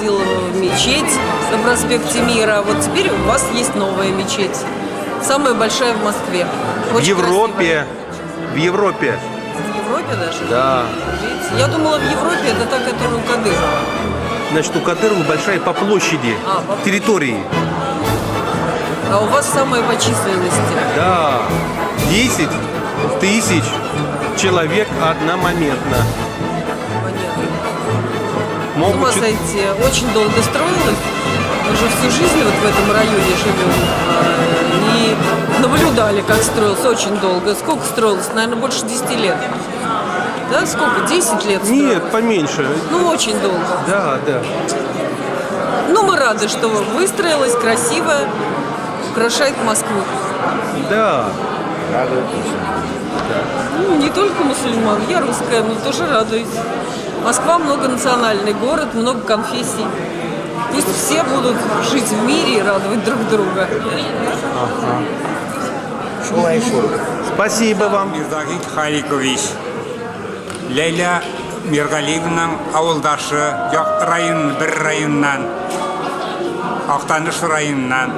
ходил в мечеть на проспекте Мира. Вот теперь у вас есть новая мечеть. Самая большая в Москве. В Очень Европе. красивая. В Европе. В Европе даже? Да. Видите? Я думала, в Европе это та, которая у Кадырова. Значит, у Кадырова большая по площади, А, по площади. территории. А у вас самая по численности. Да. 10 тысяч человек одномоментно. Понятно. С Могут ума чуть- сойти. Очень долго строилось. Мы же всю жизнь вот в этом районе живем. И наблюдали, как строился очень долго. Сколько строилось? Наверное, больше 10 лет. Да, сколько? 10 лет строилось? Нет, поменьше. Ну, очень долго. Да, да. Ну, мы рады, что выстроилась красиво, украшает Москву. Да. Ну, не только мусульман, я русская, но тоже радуюсь. Москва многонациональный город, много конфессий. Пусть все будут жить в мире и радовать друг друга. Шулай шул. Спасибо вам. Мирзагит Халикович, Ләйлә Миргалиевның авылдашы, як район бер районнан, Актаныш районыннан.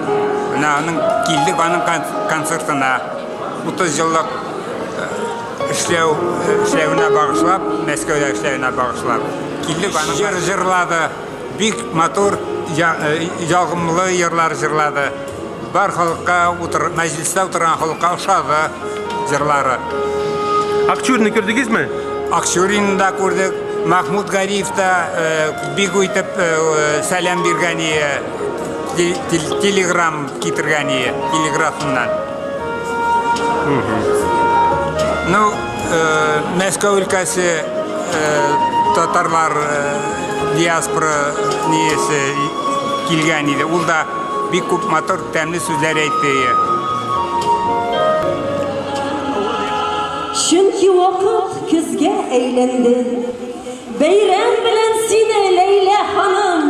Менә аның килдек аның концертына. 30 еллык эшләү эшләвенә багышлап, Мәскәүдә эшләвенә багышлап. Килдек аның җыр җырлады. Бик матур, ягымлы җырлар җырлады. Бар халыкка утыр, мәҗлестә утырган халыкка ошады җырлары. Акчуринны күрдегезме? Акчуринны да күрдек. Махмуд Гариев та бик үйтеп сәлам биргән ие, телеграм китергән ие, телеграфыннан. Ну, Мәскәү өлкәсе татарлар диаспора ниясе килгән иде. Ул да бик күп матур, тәмле сүзләр әйтте. Чөнки вакыт көзгә әйләнде. Бәйрәм белән сине, Ләйлә ханым!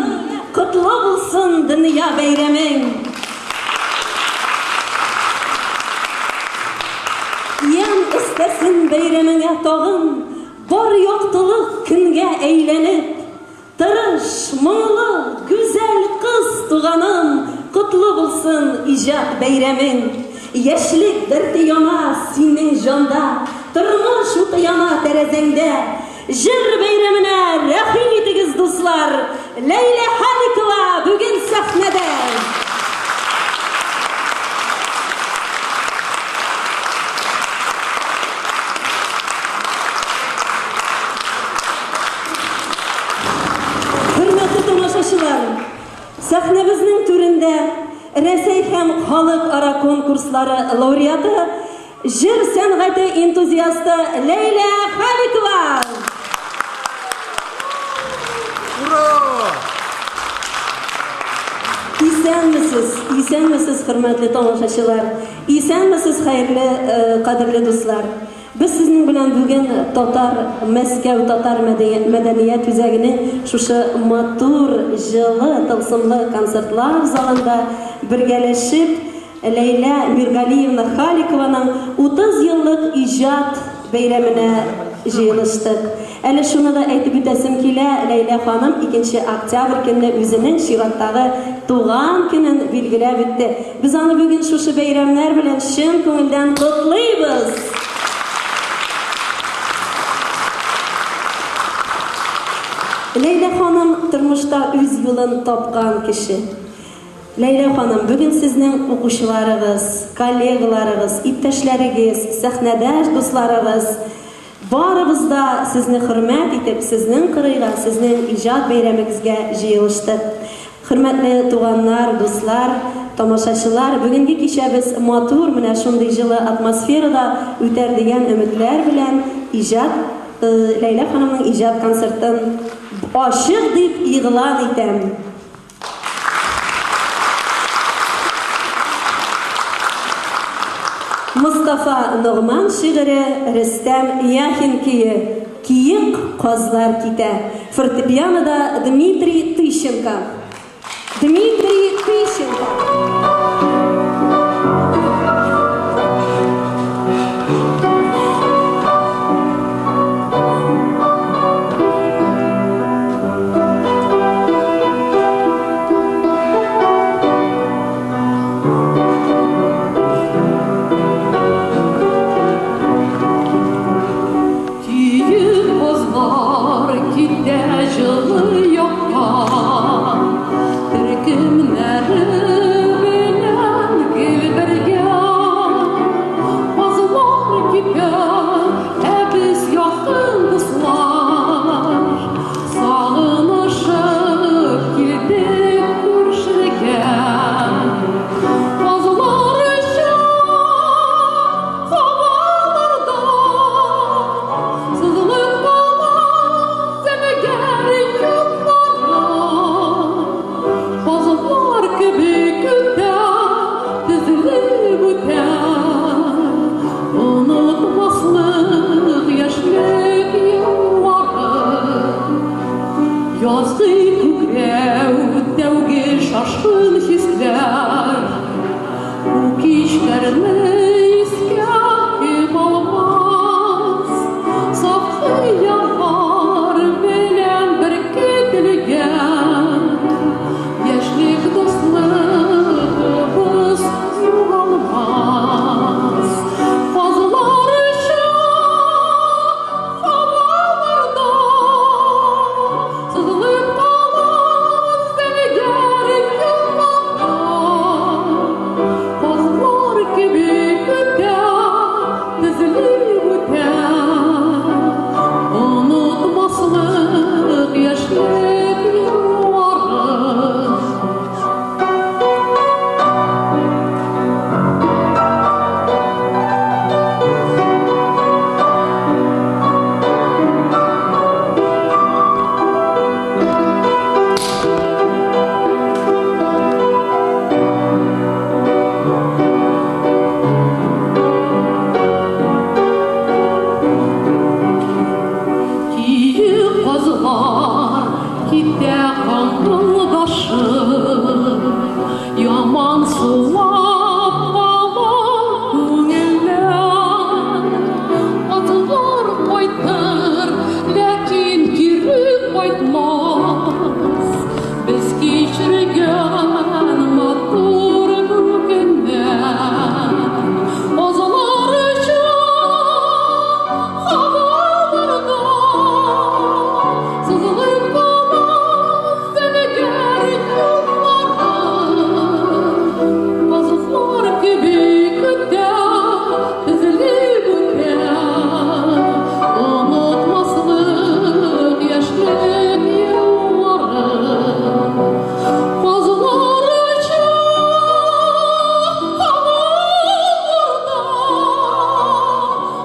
Котлы булсын дөнья бәйрәмең! Ямь өстәсен бәйрәмеңә тагын, бар яктылык көнгә әйләнеп. Тырыш, моңлы, гүзәл кыз туганым, котлы булсын иҗат бәйрәмең! Яшьлек дәрте яна синең җанда, тормыш уты яна тәрәзәңдә. Җыр бәйрәменә рәхим итегез, дуслар! Ләйлә Халикова бүген сәхнәдә! Хөрмәтле тамашачылар, сәхнәбезнең түрендә Рәсәй һәм халыкара конкурслары лауреаты, җыр сәнгате энтузиасты Ләйлә Халикова! Ура! Исәнмесез, исәнмесез, хөрмәтле тамашачылар! Исәнмесез, хәерле, кадерле дуслар! Без сезнең белән бүген татар, Мәскәү татар мәдәният үзәгенең шушы матур, җылы, тылсымлы концертлар залында бергәләшеп Ләйлә Миргалиевна Халикованың 30 еллык иҗат бәйрәменә җыелыштык. Әле шуны да әйтеп үтәсем килә, Ләйлә ханым икенче октябрь көнне үзенең чираттагы туган көнен билгеләп үтте. Без аны бүген шушы бәйрәмнәр белән чын күңелдән котлыйбыз! Ләйлә ханым тормышта үз юлын тапкан кеше. Ләйлә ханым, бүген сезнең укучыларыгыз, коллегаларыгыз, иптәшләрегез, сәхнәдәш дусларыгыз, барыбыз да сезне хөрмәт итеп, сезнең кырыйга, сезнең иҗат бәйрәмегезгә җыелыштык. Хөрмәтле туганнар, дуслар, тамашачылар, бүгенге кичәбез матур, менә шундый җылы атмосферада үтәр дигән өметләр белән иҗат, Ләйлә ханымның иҗат концертын ачык дип игълан итәм. Мостафа Ногман шигыре, Рөстәм Яхин көе Киек казлар китә. Фортепианода Дмитрий Тыщенко. Дмитрий Тыщенко.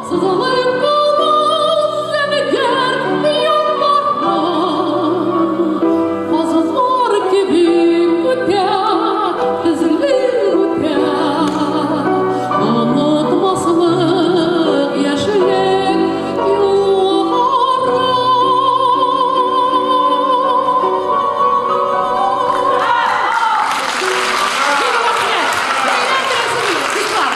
Сызылып калмас зәңгәр юллардан, Казылар кебек үтә, тезелеп үтә. Онытмаслык яшьлек юллары. Бик рәхмәт! Әйләндерәсез мине, дуслар!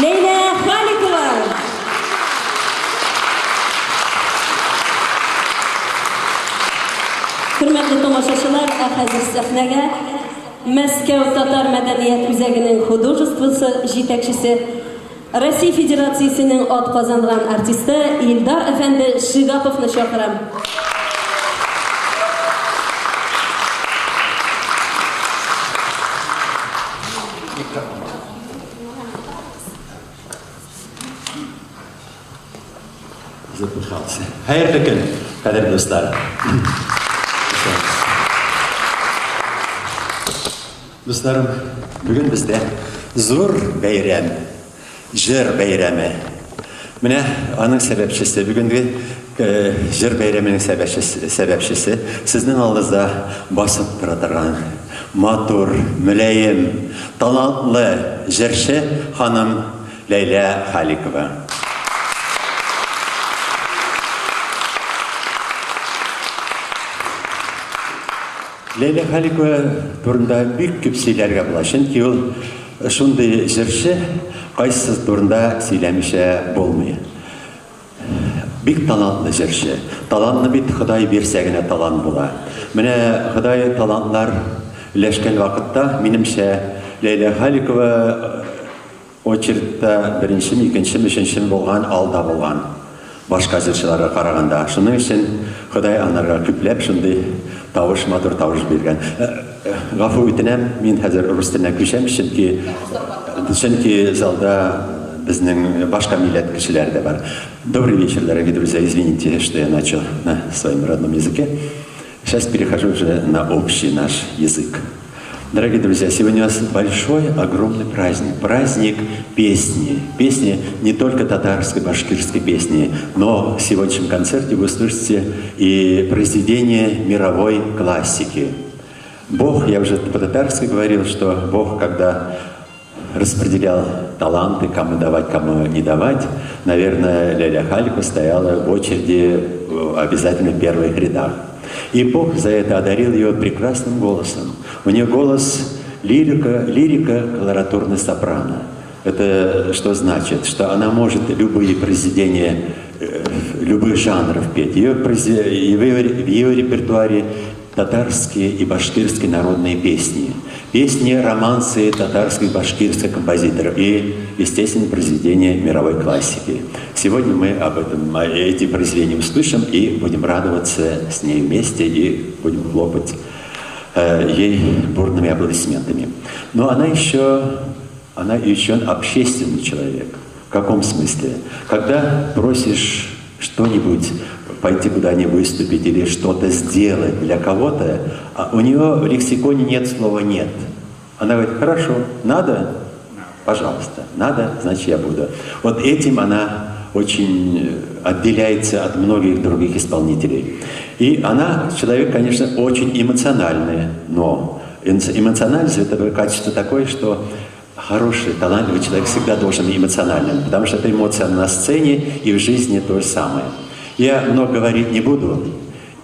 Ләйлә Халикова! Хөрмәтле тамашачылар, ә хәзер сәхнәгә Мәскәү татар мәдәният үзәгенең художествосы җитәкчесе, Россия Федерациясенең атказанган артисты Илдар әфәнде Шигаповны чакырам. Запыхался. Хәерле көн, кадерле дуслар. Дусларым, бүген бездә зур бәйрәм, җыр бәйрәме. Менә аның сәбәпчесе, бүгенге э, җыр бәйрәменең сәбәпчесе, сәбәпчесе сезнең алдыгызда басып тора торган матур, мөлаем, талантлы җырчы ханым Ләйлә Халикова. Ләйлә Халикова турында бик күп сөйләргә була, чөнки ул шундый җырчы, кайсысы турында сөйләмичә булмый. Бик талантлы җырчы. Талантны бит Ходай бирсә генә талант була. Менә Ходай талантлар өләшкән вакытта, минемчә, Ләйлә Халикова Очередьта беренчеме, икенчеме, өченчеме булган, алда булган башка җырчыларга караганда. Шуның өчен Ходай анарга күпләп шундый тавыш, матур тавыш биргән. Гафу үтенәм, мин хәзер рус теленә күчәм, чөнки чөнки залда безнең башка милләт кешеләре дә бар. Добрый вечер, дорогие друзья. Извините, что я начал на своем родном языке. Сейчас перехожу уже на общий наш язык. Дорогие друзья, сегодня у нас большой, огромный праздник. Праздник песни. Песни не только татарской, башкирской песни, но в сегодняшнем концерте вы услышите и произведение мировой классики. Бог, я уже по-татарски говорил, что Бог, когда распределял таланты, кому давать, кому не давать, наверное, Леля Халикова стояла в очереди обязательно в первых рядах. И Бог за это одарил ее прекрасным голосом. У нее голос лирика, лирика колоратурный сопрано. Это что значит? Что она может любые произведения, любых жанров петь. Ее, в ее репертуаре татарские и башкирские народные песни. Песни, романсы татарских и башкирских композиторов и, естественно, произведения мировой классики. Сегодня мы об этом, эти произведения услышим и будем радоваться с ней вместе и будем хлопать ей бурными аплодисментами. Но она еще общественный человек. В каком смысле? Когда просишь что-нибудь, пойти куда-нибудь выступить или что-то сделать для кого-то, а у нее в лексиконе нет слова «нет». Она говорит: хорошо, надо? Пожалуйста, надо, значит, я буду. Вот этим она очень отделяется от многих других исполнителей. И она человек, конечно, очень эмоциональный, но эмоциональность – это качество такое, что хороший, талантливый человек всегда должен быть эмоциональным, потому что это эмоция на сцене и в жизни то же самое. Я много говорить не буду.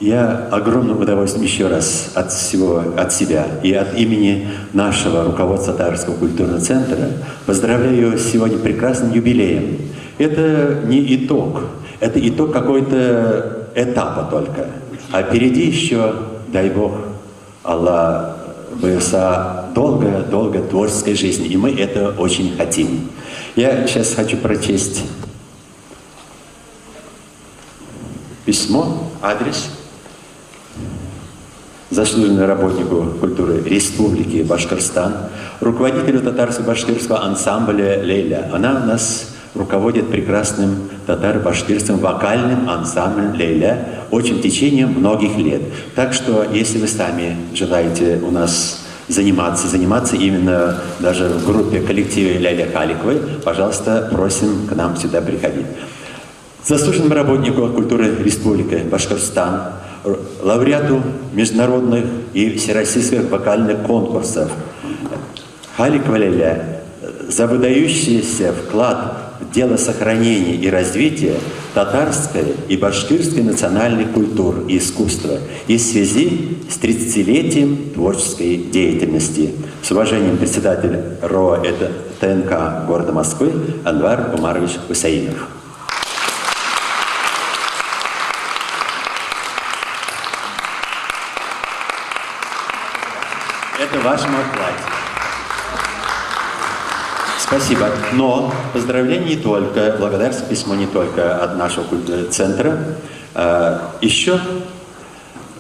Я огромным удовольствием еще раз от всего, от себя и от имени нашего руководства Татарского культурного центра поздравляю сегодня прекрасным юбилеем. Это не итог, это итог какой-то этапа только. А впереди еще, дай Бог, Алла боюса, долго-долго творческой жизни. И мы это очень хотим. Я сейчас хочу прочесть письмо, адрес заслуженному работнику культуры Республики Башкортостан, руководителю татарско-башкирского ансамбля «Лейля». Она у нас руководит прекрасным татаро-башкирским вокальным ансамблем «Лейля» очень в течение многих лет. Так что, если вы сами желаете у нас заниматься, заниматься именно даже в группе коллективе Ляля Халиковой, пожалуйста, просим к нам сюда приходить. Заслуженному работнику культуры Республики Башкортостан, лауреату международных и всероссийских вокальных конкурсов Халикова Ляля за выдающийся вклад в дело сохранения и развития татарской и башкирской национальной культуры и искусства и в связи с 30-летием творческой деятельности. С уважением, председатель РО это ТНК города Москвы Анвар Умарович Хусаинов. Это вашему оплате. Спасибо. Но поздравления не только, благодарственное письмо не только от нашего центра. Еще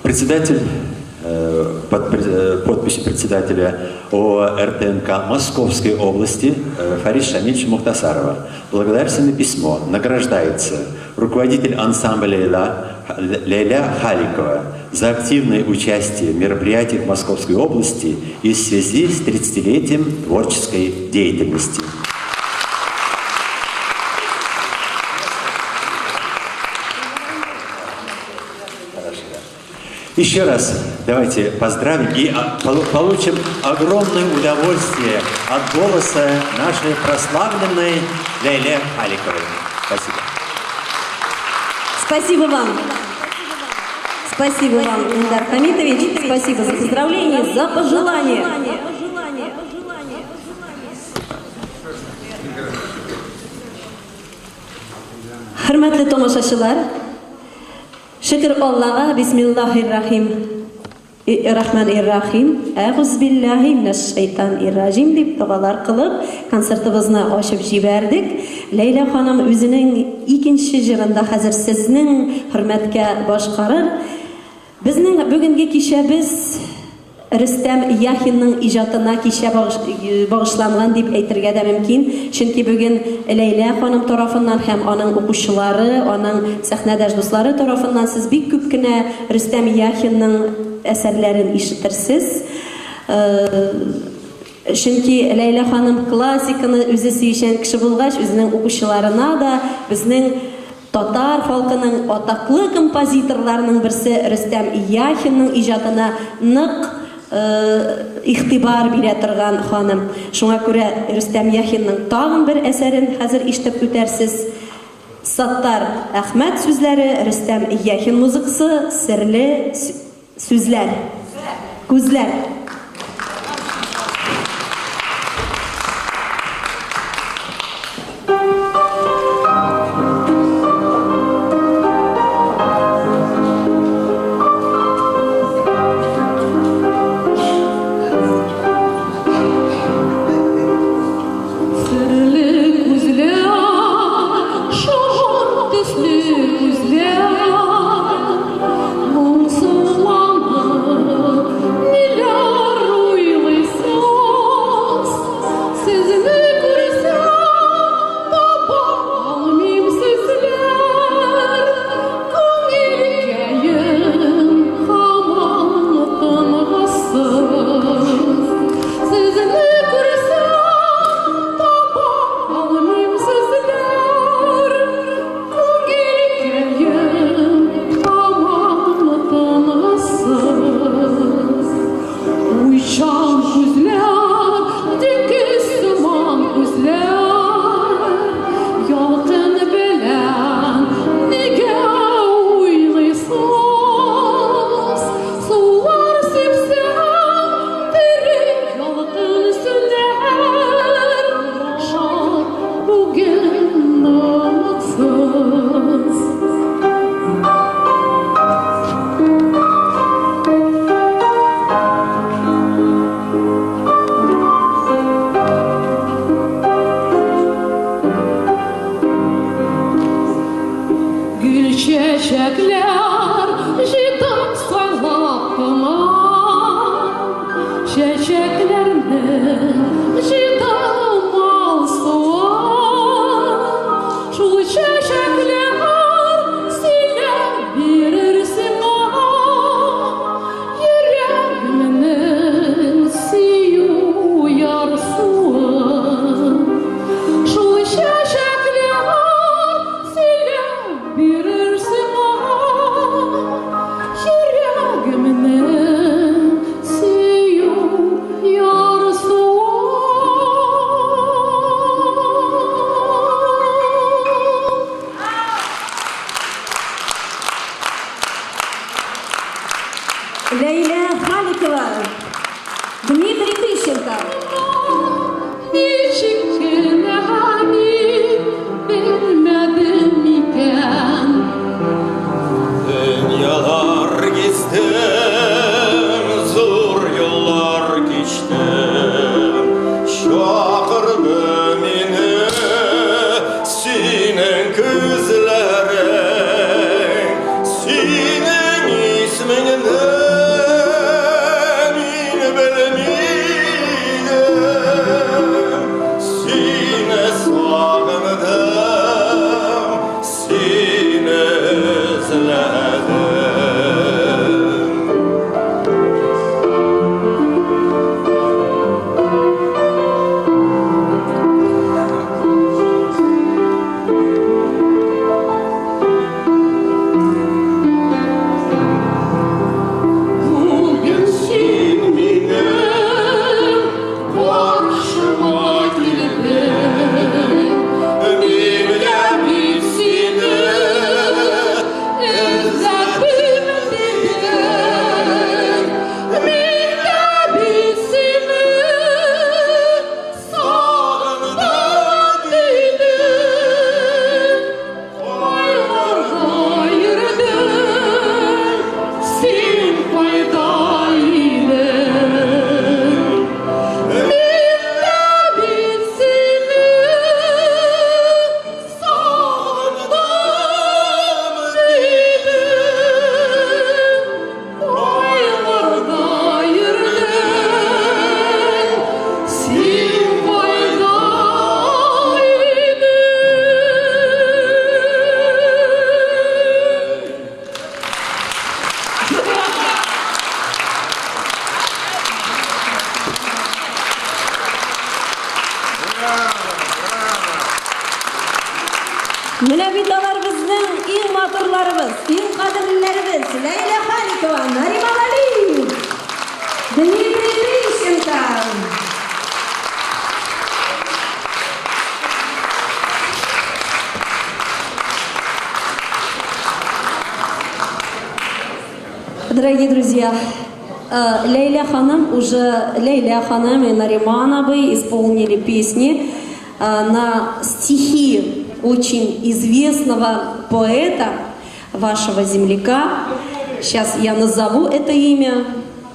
председатель, под подписью председателя ОРТНК Московской области Фарид Шамильевича Мухтасарова. Благодарственное письмо награждается руководитель ансамбля Лейля Халикова за активное участие в мероприятиях Московской области и в связи с 30-летием творческой деятельности. Еще раз давайте поздравим и получим огромное удовольствие от голоса нашей прославленной Лейле Халиковой. Спасибо. Спасибо вам. Спасибо вам, Эльдар Хамитович. Спасибо за поздравления, за пожелания. Хөрмәтле тамашачылар, шөкер Аллага, бисмиллахир-рахим, рахман-ир-рахим, әгуз биллахи минәш шайтан-ир-раҗим дип догалар кылып, концертыбызны ачып җибәрдек. Ләйлә ханым үзенең икенче җырында хәзер сезнең хөрмәткә башкарыр. Безнең бүгенге кичәбез Рөстәм Яхинның иҗатына кичә багышланган дип әйтергә дә мөмкин, чөнки бүген Ләйлә ханым тарафыннан һәм аның укучылары, аның сәхнәдәш дуслары тарафыннан сез бик күп кенә Рөстәм Яхинның әсәрләрен ишетерсез. Чөнки Ләйлә ханым классиканы үзе сөючән кеше булгач, үзенең укучыларына да безнең татар халкының атаклы композиторларының берсе Рөстәм Яхинның иҗатына нык игътибар бирә торган ханым. Шуңа күрә Рөстәм Яхинның тагын бер әсәрен хәзер ишетеп үтәрсез. Саттар Әхмәт сүзләре, Рөстәм Яхин музыкасы, Серле сүзләр. Күзләр. Серле күзләр, шомырт төсле күзләр, моңсуланып ниләр уйлыйсыз? Сезне күрсәм, таба алмыйм сүзләр, күңелкәем һаман тынгысыз. Сезне күрсәм, таба алмыйм сүзләр, күңелкәем һаман тынгысыз. Уйчан күзләр, диңгез сыман күзләр, ялкын белән нигә уйныйсыз? Сулар сипсәң, тере ялкын сүнәр, шат бүген намазсыз. Гөл чәчәкләр җыйдым сайлап кына, чәчәкләрнең җыйдым алсуын. Шул чәчәкләр сөйләп бирер сиңа йөрәгемнең. Пожалуйста. Ничек кенә мин белмәдем микән? Дөньялар гиздем, зур юллар кичтем. Чакырды мине синең күзләрең, синең исмеңне мин белмидем. Сине сагындым, сине эзләдем. Бүген син минем каршыма килдең, Мин дә бит сине эзләдем дидең. Мин дә бит сине сагындым дидем. Кайларда йөрдең, син кайда идең? Мин дә бит сине сагындым дидем. Кайларда йөрдең, син кайда идең? Менә бит алар безнең иң матурларыбыз, иң кадерлеләребез. Ләйлә Халикова, Нариман Алиев, Дмитрий Грищенко. Дорогие друзья, Лейля Ханым уже, Лейля Ханым и Нариман абый исполнили песни на стихи очень известного поэта, вашего земляка. Сейчас я назову это имя.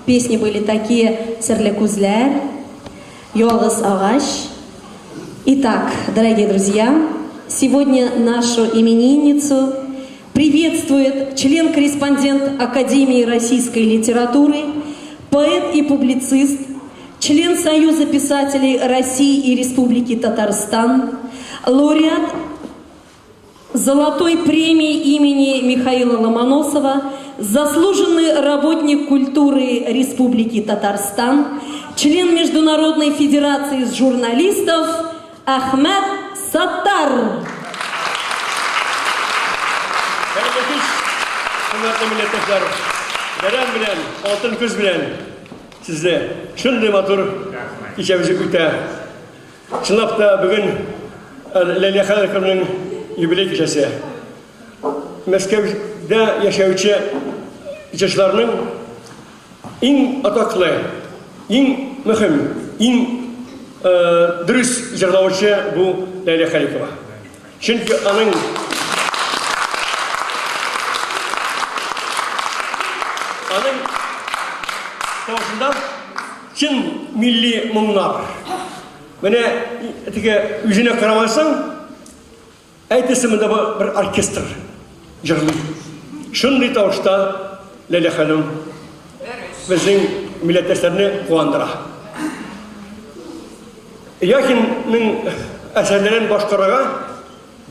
Песни были такие: «Серле күзләр», «Ялгыз агач». Итак, дорогие друзья, сегодня нашу именинницу приветствует член-корреспондент Академии российской литературы, поэт и публицист, член Союза писателей России и Республики Татарстан, лауреат Золотой премии имени Михаила Ломоносова, заслуженный работник культуры Республики Татарстан, член Международной федерации журналистов Ахмед Саттар. Хәерле кич, хөрмәтле милләттәшләр. Бәйрәм белән, алтын көз белән сезне шундый матур кичәбез үтә. Чынлап та бүген Ләйлә Халиковның юбилей кичәсе. Мәскәүдә яшәүче җырчыларның иң атаклы, иң мөһим, иң дөрес җырлаучы бу Ләйлә Халикова. Чөнки аның аның тавышында чын милли моңнар. Менә теге үзенә карамасаң, әйтәсе монда бер оркестр җырлый. Шундый тавышта Ләлә ханым безнең милләттәшләрне куандыра. Яхинның әсәрләрен башкарырга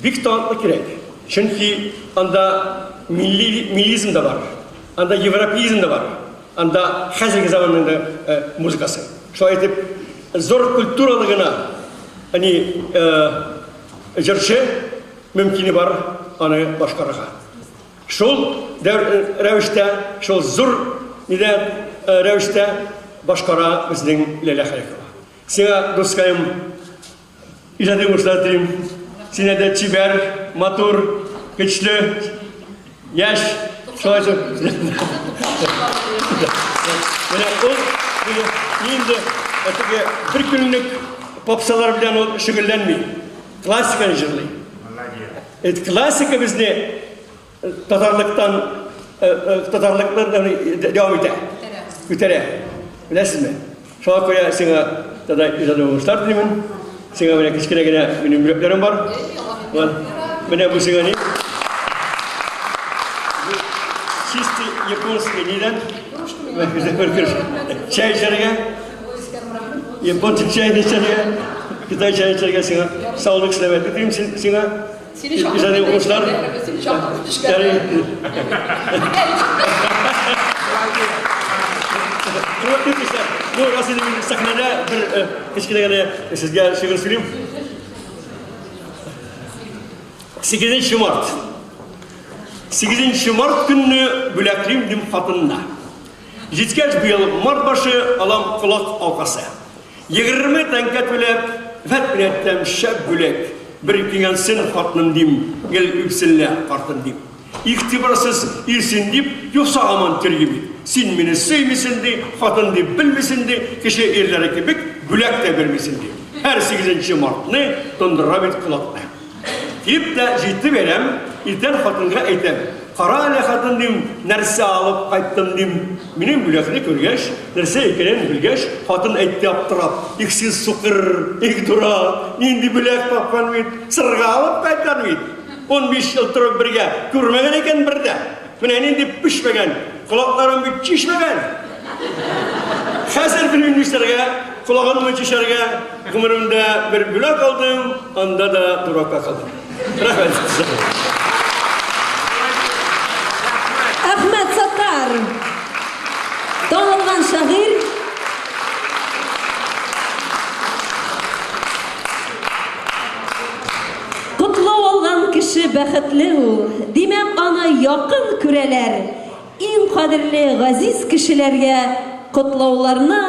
бик талантлы кирәк. Чөнки анда милли миллизм да бар, анда европеизм да бар, анда хәзерге заманның да э, музыкасы. Шулай итеп, зур культуралы гына они э, җырчы мөмкине бар аны башкарырга. Шул рәвештә, шул зур нидә э, рәвештә башкара безнең Ләйлә Халикова. Сиңа, дускаем, иҗади уңышлар телим. Син дә чибәр, матур, көчле, яшь. Шулай итеп. Менә ул инде Теге бер көнлек попсалар белән ул шөгыльләнми. Классиканы җырлый. Молодец. Классика безне татарлыктан татарлыкны дәвам итә. Күтәрә. Беләсезме? Шуңа күрә сиңа тата иҗади уңышлар телимен. Сиңа менә кечкенә генә минем бүләкләрем бар. Менә бу сиңа ни? Чистый японский нидән? Чәй эчәргә. Японча чәй эчәргә. Китай чәй эчәргә сиңа. Саулык, сәламәтлек телим сиңа. Иҗади уңышлар. Хөрмәтле дуслар, бу рас инде мин сәхнәдә бер кечкенә генә сезгә шигырь сөйлим. 8 март. 8 март көнне бүләклим дим хатынына. Җиткәч быел март башы алам колак алкасы. 20 тәңкә түләп, вәт менәттәм шәп бүләк. Бер киңәнсен хатыным дим, гел үпсенлә картым дим. Игътибарсыз ирсен дип, юкса һаман тирги бит. Син мине сөймисен ди, хатын дип белмисен ди, кеше ирләре кебек бүләк тә бирмисен ди. Һәр сигезенче мартны тондыра бит колакны. Килеп тә җитте бәйрәм, иртән хатынга әйтәм, Кара әле, хатын, дим, нәрсә алып кайттым, дим. Минем бүләкне күргәч, нәрсә икәнен белгәч, хатын әйтте аптырап, Их син сукыр, их дурак, нинди бүләк тапкан бит, сырга алып кайткан бит. 15 ел торып бергә, күрмәгән икән бер дә. Менә нинди пешмәгән, колакларым бит чишмәгән. Хәзер белмим нишләргә, колагымны чишәргә. Гомеремдә бер бүләк алдым, анда да дуракка калдым. Рәхмәт. Әхмәт Саттар. Танылган шагыйрь. Котлау алган кеше бәхетле ул. Димәк, аны якын күрәләр. Иң кадерле, газиз кешеләргә котлауларны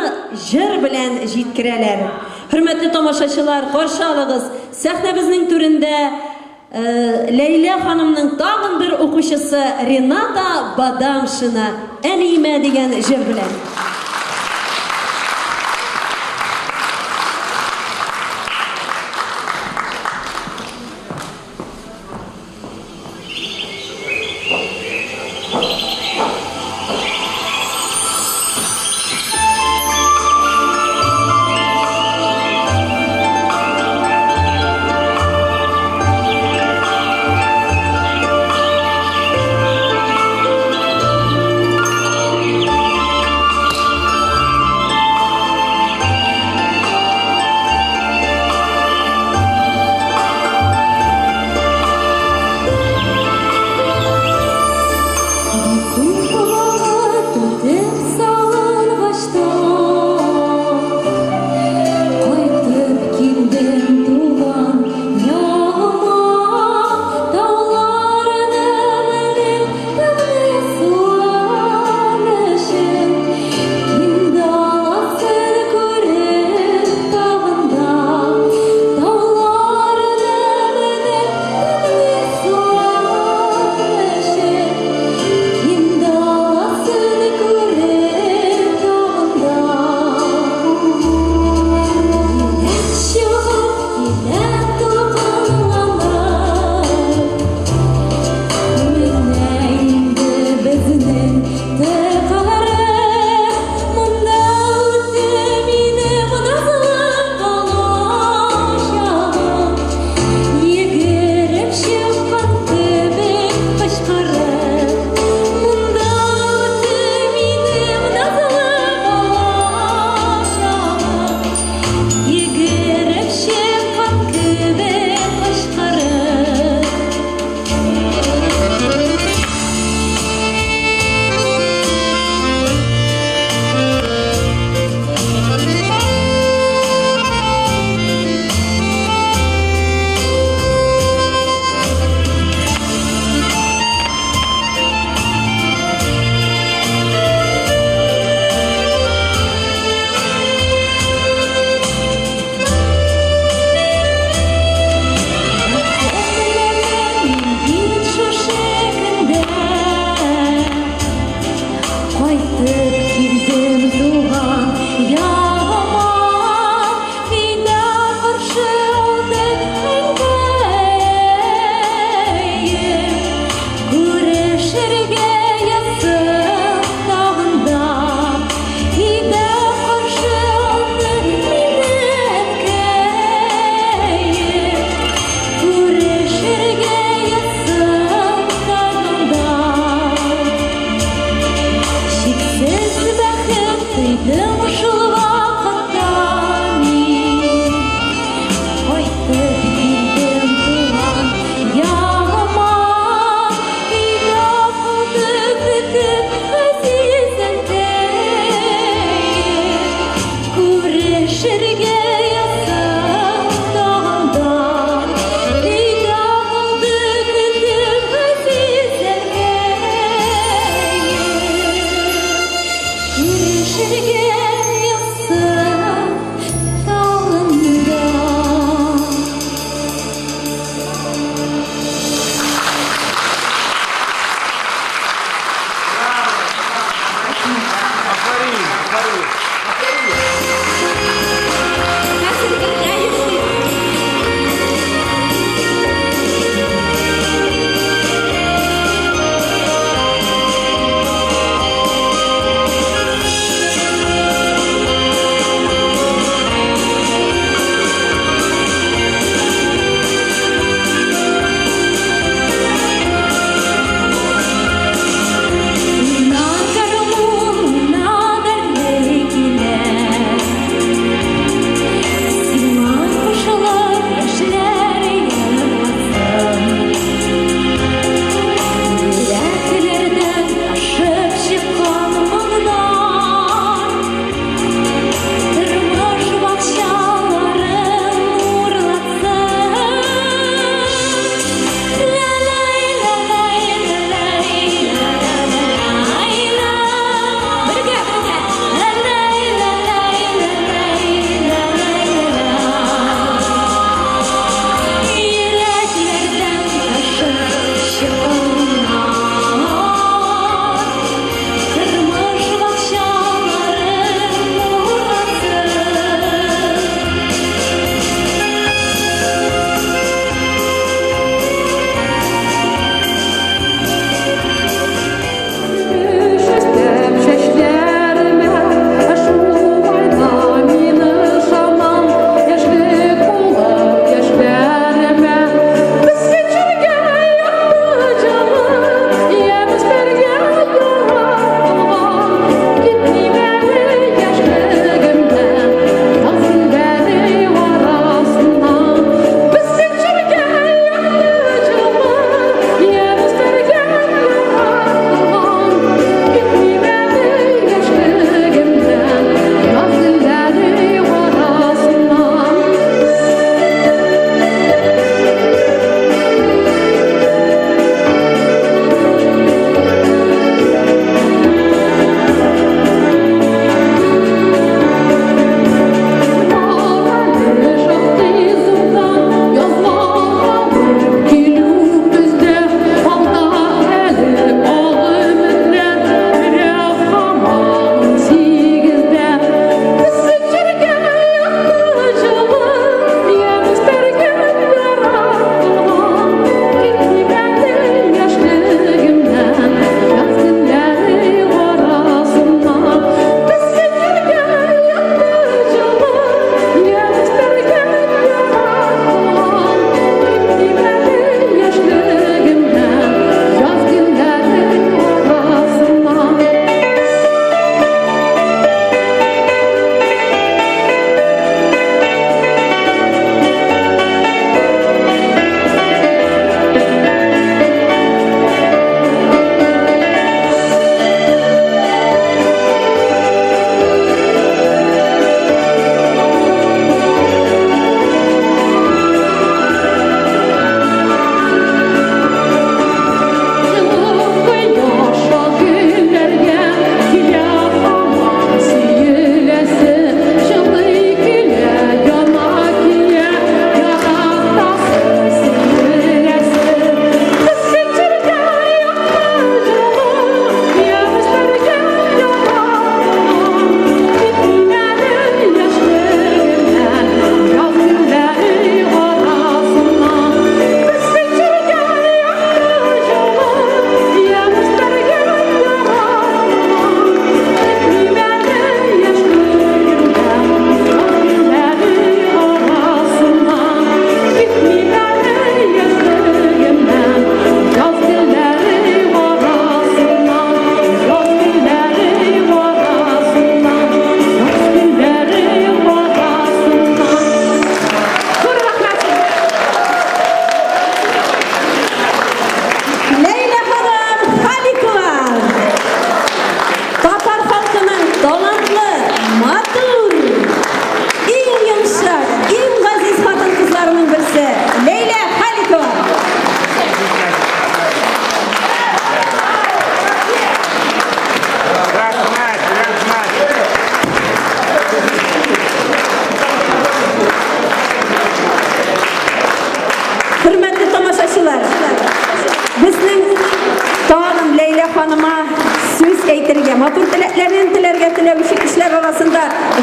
җыр белән җиткерәләр. Хөрмәтле тамашачылар, каршы алыгыз, сәхнәбезнең түрендә Ләйлә ханымның тагын бер укучысы Рената Бадамшина Әниемә дигән җыр белән.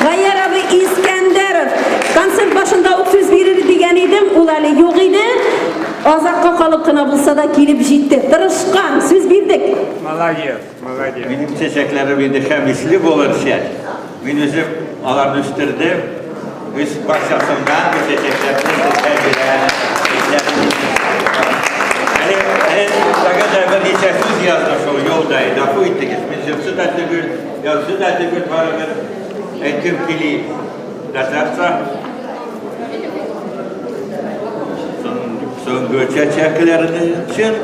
Гаяр абый Искәндәров. Концерт башында ук сүз бирер дигән идем, ул әле юк иде. Азакка калып кына булса да килеп җитте. Тырышкан, сүз бирдек. Молодец, молодец. Минем чәчәкләрем инде һәм исле булыр шәт. Мин үзем аларны үстердем. Үз бакчасымнан бу чәчәкләрне сезгә бирәм. Әле, әле тагы да берничә сүз яздым шул юлда. Гафу итегез, мин җырчы да түгел, язучы да түгел, барыбер әйткем кили. Татарча. Соңгы чәчәкләрне чын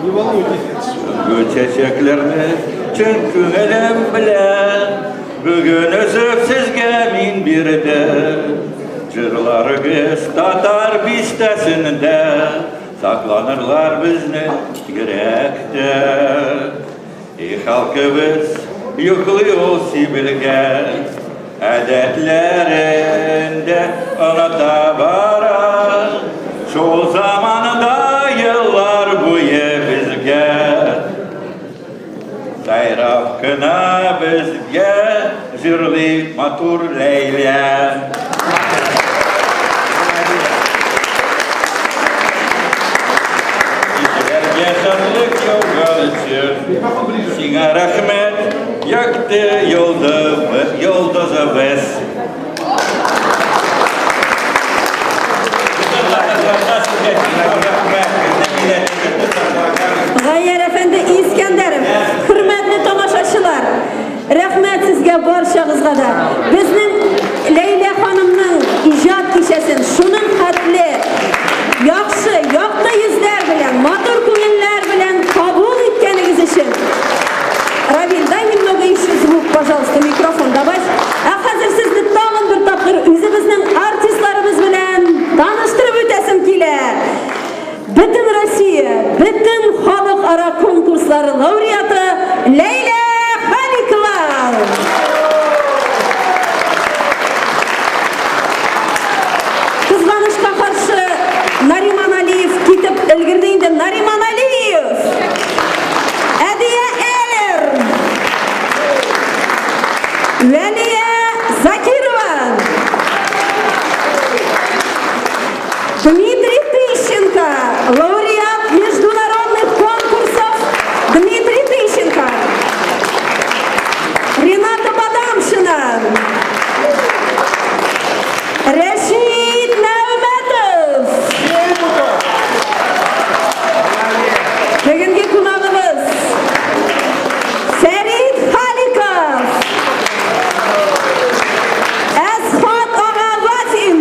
Не волнуйтесь. Соңгы чәчәкләрне чын күңелем белән бүген өзеп сезгә мин бирдем. Җырларыгыз татар бистәсендә сакланырлар безнең йөрәктә. И халкыбыз йоклый ул сибелгән, Әдәтләрен дә оныта бара. Шул заманда еллар буе безгә Сайрап кына безгә җырлый матур Ләйлә. Кешеләргә шатлык яуган өчен сиңа рәхмәт, якты йолдызыбыз. Гаяр әфәнде Искәндәров, хөрмәтле тамашачылар, рәхмәт сезгә барчагызга да. Безнең Ләйлә ханымның иҗат кичәсен шуның хәтле яхшы, якты йөзләр белән, матур күңелләр белән кабул иткәнегез өчен. Равил, дай немного еще звук, пожалуйста, микрофон добавь. Ә хәзер сезне тагын бер тапкыр үзебезнең артистларыбыз белән таныштырып үтәсем килә. Бөтен Россия, бөтен халыкара конкурслары лауреаты Ләйлә Халикова. Кызганычка каршы, Нариман Алиев китеп өлгерде инде. Нариман Алиев! Әдия Элер! Вәлия Закирова! Дмитрий Тыщенко, лауреат международных конкурсов Дмитрий Тыщенко. Рената Бадамшина. Рәшит Нәүмәтов. Бүгенге кунагыбыз Фәрит Халиков. Әсхат ага Вафин.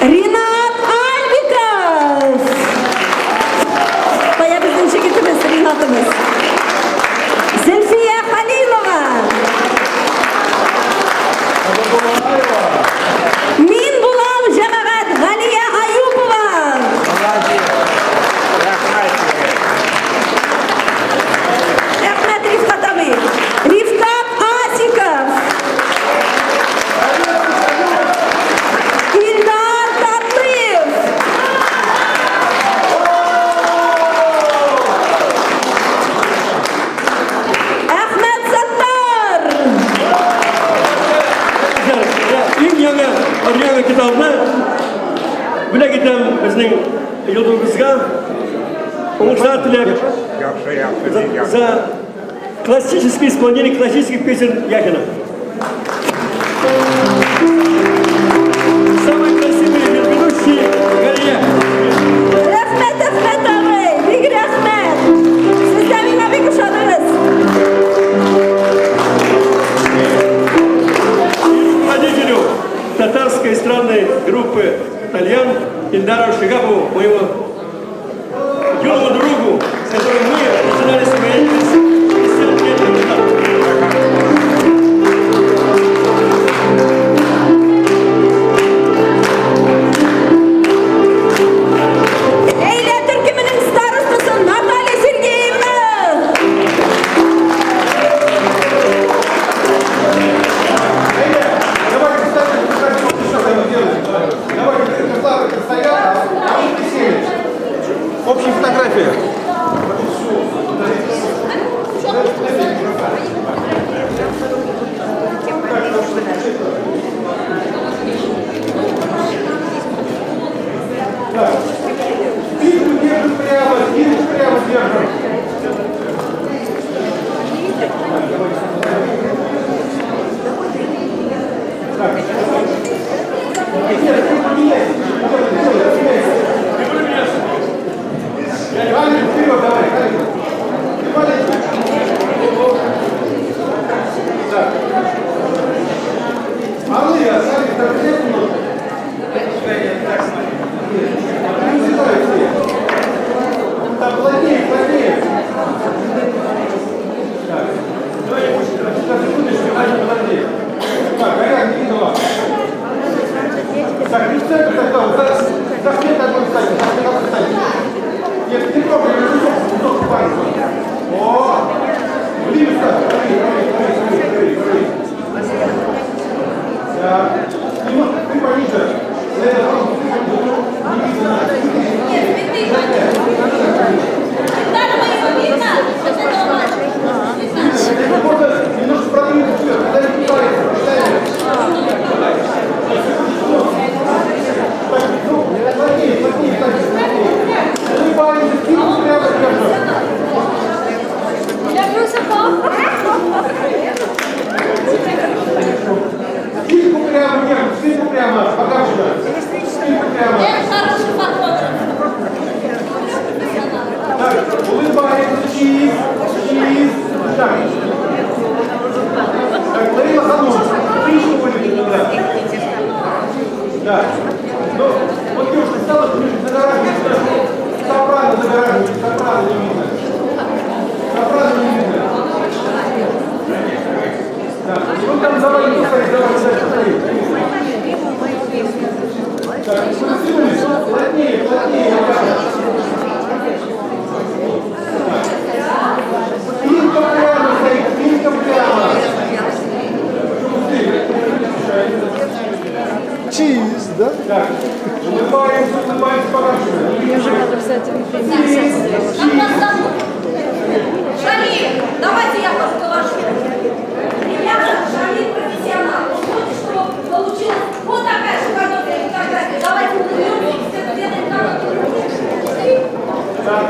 Ринат Альбиков. Кая безнең җегетебез, Ринатыбыз. Зөлфия Халилова. Мин булам, җәмәгать, Галия Аюпова. Рәхмәт сезгә. Рәхмәт, Рифкат абый. Рифкат Асиков. Илдар Татлыев. Әхмәт Саттар. Иң яңа Адриана китабны бүләк итәм безнең йолдызыбызга. Уңышлар теләп Яхшы, яхшы, бик яхшы. за классическое исполнение классических песен Яхина. Самый красивый ведущий Галия. Рәхмәт, Әхмәт абый, бик рәхмәт. Сез дә миңа бик ошадыгыз. Руководителю татарской эстрадной группы «Тальян» Ильдару Шигапову, моему юному другу, с которым мы начинали свою деятельность 50 лет назад. Ләйлә төркеменең старостасы Наталья Сергеевна. Давайте, кстати, кстати, вот еще что делать. Давайте, стоят, а вы присели. Спинку прямо, нет, спинку прямо, пока сюда. Спинку прямо. хороший фотограф. Так, улыбаемся, чиз, чиз. Так. Так, Лейла Ханум, стрижку вылетит туда. Да. Ну, вот девушка стала, ближе загораживает, сопрано загораживает, сопрано не видно. Сопрано не видно. Так, ну там давай, не стоит, давай, дальше стоит. Так, сфокусируйтесь, плотнее, плотнее, вот так. Спинка прямо стоит, спинка прямо. Чиз, да? Так, улыбаемся, улыбаемся, поворачиваем. Как вас зовут? Шамиль, давайте я вас положу. Ребята, Шамиль профессионал. Он хочет, чтобы получилась вот такая шикарная фотография. Давайте улыбнемся, все сделаем так. Так,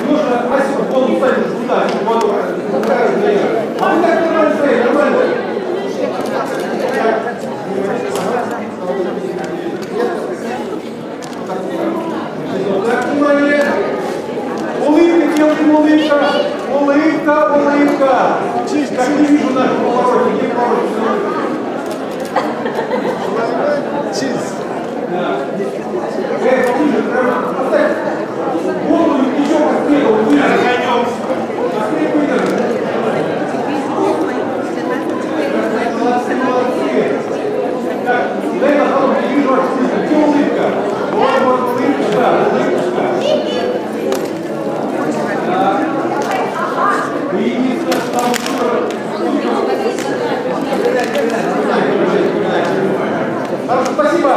нужно Асю голову ставить сюда, вот, а вы так нормально стоит, нормально. Так, внимание. Улыбка, девушка, улыбка. Улыбка, улыбка. Так, не вижу нашу повороте. Где поворот? Чиз. Да. Поближе, прямо. Поставь. Голову еще быстрее, выше. Быстрее выдержи. Молодцы, молодцы. Так, Лейла Ханум, не вижу вас. Где улыбка? Вот, вот, улыбка, улыбка. Так. Принято, там Хорошо, спасибо.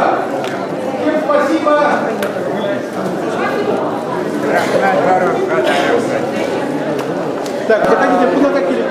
Всем спасибо. Рәхмәт, барыгызга да рәхмәт. Так, заходите, куда какие?